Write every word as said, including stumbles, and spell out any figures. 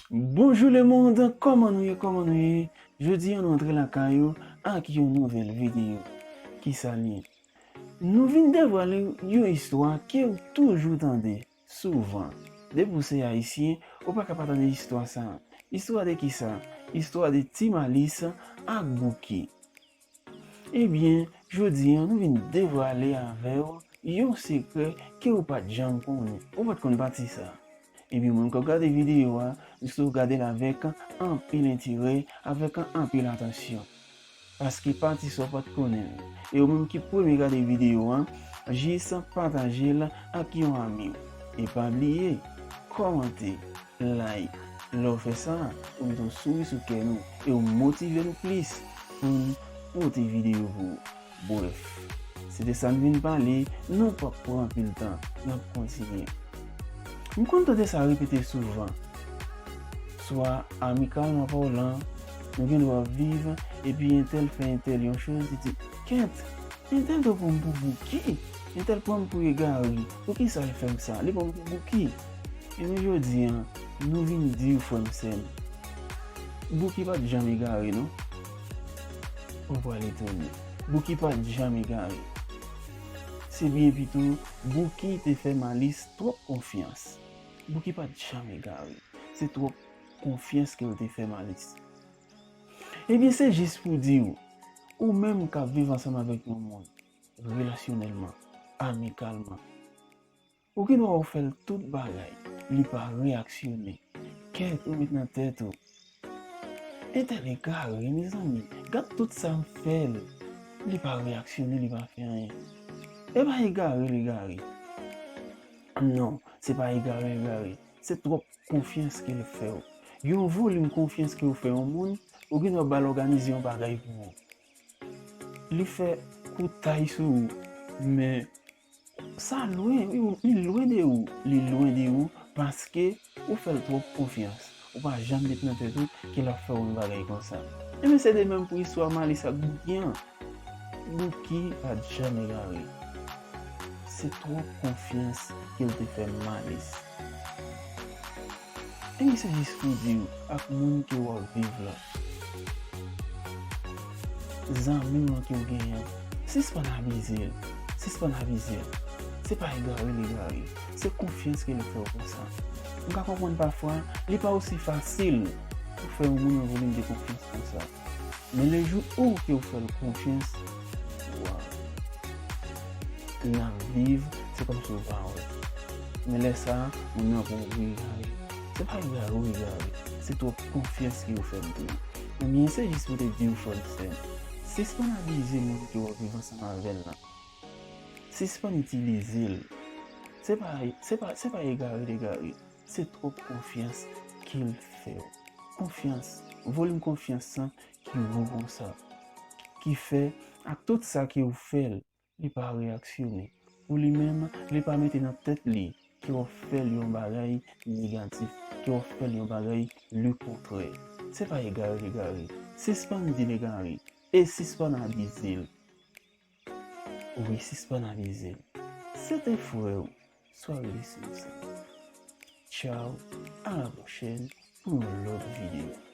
Bonjou lemonn, kòman nou ye, kòman nou ye? Jodi a nou antre lakay ou ak yon nouvèl videyo. Kisa l ye? Nou vin devwale yon istwa ke w toujou tande, souvan. Depi w se ayisyen, ou pa ka pa tande istwa sa. Istwa de kisa? Istwa de Ti Malis ak Bouki. Ebyen, jodi a nou vin devwale avè w yon sekrè ke ou pa t janm konnen. Ou pa t konn pati sa. Ebyen, mwen k ap gade videyo a, m sou gade l avèk anpil enterè, avèk anpil atansyon. Paske pati sa w pa t konnen l. E ou menm ki premye gade videyo a, jis pataje l ak yon ami w. E pa bliye, kòmante, like. Lè w fè sa, ou mete yon souri sou kè nou e ou motive nou plis pou n pote videyo pou ou. Brèf, se de sa n vin pale, nou p ap pran anpil tan, n ap kontinye. M konn tande sa repete souvan, swa amikalman palan, nou gen dwa ap viv, epi entèl fè entèl yon choz, li di, kèt, entèl te pran m pou Bouki, entèl pran m pou egare, poukisa l fè m sa, li pran m pou Bouki. Ebyen jodi a, nou vin di w, frè m, sè m, Bouki pa t janm egare, non. Ou pral etone. Bouki pa t janm egare. Se byen pito, Bouki te fè Malis twòp konfyans. Bouki pa t janm egare. Se twòp konfyans ke l te fè Malis. Ebyen, se jis pou di w, ou menm k ap viv ansanm avèk yon moun, relasyonèlman, amikalman, ou gen dwa ou fè l tout bagay, li pa reyaksyone. Kèt ou met nan tèt ou, entèl egare, mezanmi, gad tout sa m fè l, li pa reyaksyone, li pa fè anyen. E pa egare l egare. Non, se pa egare l egare. Se twòp konfyans ke l fè w. Yon volim konfyans ke w fè yon moun, ou gen dwa ba l òganize yon bagay pou ou. Li fè koutay sou ou, men sa lwen, li, li lwen de ou, li lwen de ou paske ou fè l twòp konfyans. Ou pa janm met nan tèt ou ke l ap fè w yon bagay konsa. Ebyen, se de menm pou istwa Malis ak Bouki an. Bouki pa t janm egare. Se twòp konfyans ke l te fè Malis. Ebyen, se jis pou di w, ak moun ke w ap viv la, zanmi w lan ke w genyen an, sispann abize l. Sispann abize l. Se pa egare l egare. Se konfyans ke l fè w konsa. M ka konprann pafwa, li pa osi fasil pou fè yon moun yon volim de konfyans konsa. Men le jou ou ke w fè l konfyans, waw, n ap viv, se kòmsi w pa wè. Men lè sa a, moun nan pran w pou egare. Se pa egare w egare, se twòp konfyans ke w fè m tou. Ebyen, se jis pou te di w, frè m, sè m, sispann abize moun ke w ap viv ansanm avè l lan. Sispann itilize l. Se pa, se pa, se pa egare l egare. Se twòp konfyans ke l fè w. Konfyans, volim konfyans lan ki wo konsa, ki fè ak tout sa ke w fè l, li pa reyaksyone. Pou li menm, li pa mete nan tèt li ke w ap fè l yon bagay negatif, ke w ap fè l yon bagay lekontrè. Se pa egare l egare. Sispann di l egare e sispann abize l. Wi, sispann abize l. Se te frè w, Soirée de Silence. Tchaw, a la pwochèn pou yon lòt videyo.